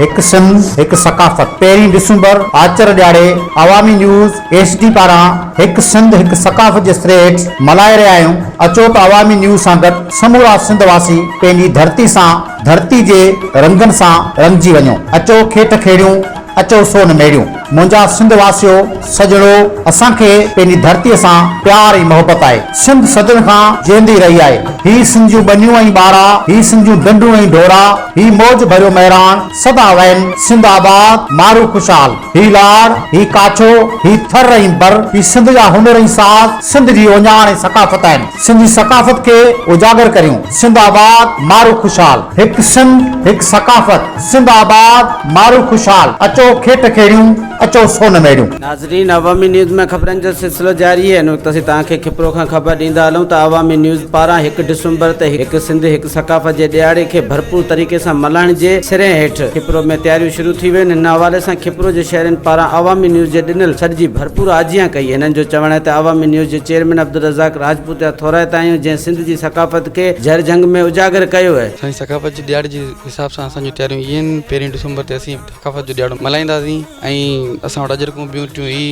هڪ سنڌ هڪ ثقافت پهرين ڊسمبر آچر ڏهاڙي عوامي نيوز ايڇ ڊي پاران هڪ سنڌ هڪ ثقافت جي سري هيٺ ملهائي رهيا آهيون اچو ته عوامي نيوز سان گڏ سمورا سنڌ واسي پنهنجي ڌرتي سان ڌرتي جي رنگن سان رڱجي وڃو اچو کيٽ کيڙيون اچو سون ميڙيون منهنجا سنڌ واسيو سڄڻو اسان کي پنهنجي ڌرتي سان پيار ۽ محبت آهي سنڌ صدين کان جيئندي رهي آهي هي سنڌ جون ٻنيون ۽ ٻارا هي سنڌ جون ڍنڍون ۽ ڍورا هي موج ڀريو مهراڻ سدا وهن سنڌ آباد مارو خوشحال هي لاڙ هي ڪاڇو هي ٿر ۽ بر هي سنڌ جا هنر ۽ ساز سنڌ جي اوڃاڻ ۽ ثقافت آهن سنڌ جي ثقافت کي اجاگر ڪريون سنڌ آباد مارو خوشحال. هڪ سنڌ هڪ ثقافت سنڌ آباد مارو خوشحال اچو کيٽ کيڙيون اچو سون ميڙيون. ناظرين عوامي نيوز ۾ خبرن جو سلسلو جاري آهي هن وقت اسين توهان کي کپرو کان خبر ڏيندا هلون ته عوامي نيوز پاران هڪ ڊسمبر تي هڪ سنڌ هڪ ثقافت جي ڏهاڙي کي ڀرپور طريقي سان ملهائڻ جي سري هيٺ کپرو ۾ تياريون شروع ٿي ويون آهن هن حوالي سان کپرو جي شهرين پاران عوامي نيوز جي ڏنل سڏ جي ڀرپور آجيان ڪئي هنن جو چوڻ آهي ته عوامي نيوز جي چيئرمين عبدالرزاق راجپوت جا ٿورائتا آهيون جنهن سنڌ جي ثقافت کي جهر جهنگ ۾ اجاگر ڪيو. اسان جي ثقافت جي ڏهاڙي جي حساب سان اسان جون تياريون اهي آهن پهرين ڊسمبر تي اسين ثقافت جو ڏهاڙو ملهائينداسين ۽ اسان وٽ اجرڪون ٻيون ٽيون هي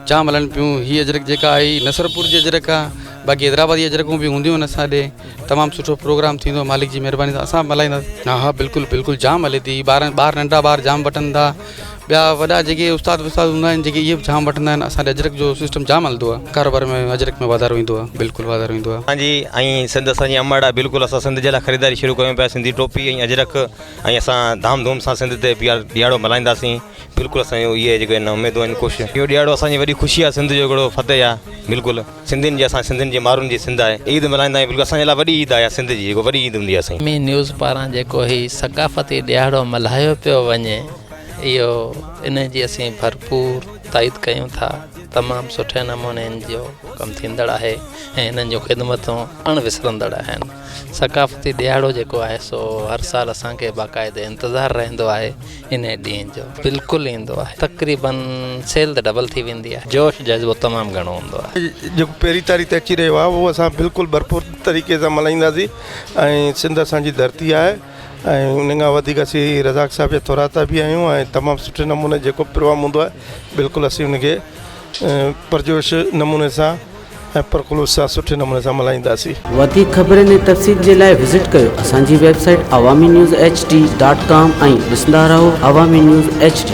جام هلن پيون هي اجرڪ جيڪا آهي نصرپور جي اجرڪ آهي باقي حيدرآباد جي اجرڪون به هونديون آهن اسان ڏي تمام سٺو پروگرام ٿيندو مالڪ جي مهرباني سان اسان به ملهائينداسين ها ها بلڪل بلڪل جام هلي ٿي ٻار ٻار ننڍا ٻار جام وٺن ٿا ٻيا وڏا جيڪي استاد وستاد هوندا آهن جيڪي اهي به جام وٺندا آهن اسان ڏي اجرڪ جو سسٽم جام هلندو آهي ڪاروبار ۾ اجرڪ ۾ واڌارو ايندو آهي بلڪل واڌارو ايندو آهي. اسان جي ۽ سنڌ اسان جي امڙ آهي بلڪل اسان سنڌ جي لاء خريداري شروع ڪيون پيا سنڌي ٽوپي ۽ اجرڪ ۽ اسان ڌام ڌوم سان سنڌ تي ڏيهاڙو ملهائينداسين بلڪل اسان جون اهي جيڪي آهن اميدون آهن خوش اهو ڏيهاڙو اسان جي وڏي خوشي آهي سنڌ جو هڪڙو فتح آهي بلڪل سنڌين جي اسان سنڌين جي مارون جي سنڌ آهي عيد ملهائيندا آهيون بلڪل اسان جي لاء وڏي عيد آهي سنڌ جي جيڪو وڏي عيد هوندي آهي سائين. مين نيوز پاران جيڪو هي ثقافتي ڏيهاڙو ملهايو پيو وڃي اهو ان جي اسين ڀرپور تائيد ڪيون ٿا تمام سٺي نموني ان جو ڪم ٿيندڙ آهي ۽ انهن جون خدمتون اڻ وسرندڙ آهن ثقافتي ڏهاڙو جيڪو آهي سو هر سال اسان کي باقاعدي انتظار رهندو آهي انهي ڏينهن جو بلڪل ايندو آهي تقريبن سيل ته ڊبل ٿي ويندي آهي جوش جذبو تمام گهڻو هوندو آهي. جيڪو پهرين تاريخ تي اچي رهيو آهي اهو اسان بلڪل ڀرپور طريقي سان ملهائينداسين ۽ سنڌ اسان جي ڌرتي آهي ۽ ان کان وڌيڪ اسين رزاق صاحب جا ٿورائتا به آهيون ۽ تمام سٺي نموني جيڪو پروگرام هوندو آهي بلڪل اسين ان کي پرجوش نموني سان ۽ پرخلوص سان سٺي نموني سان ملهائينداسين. وڌيڪ خبرن ۽ تفصيل جي لاء وزٽ ڪيو اسان جي website Awami news H D dot com ۽ ڏسندا رهو عوامي نيوز ايڇ ڊي.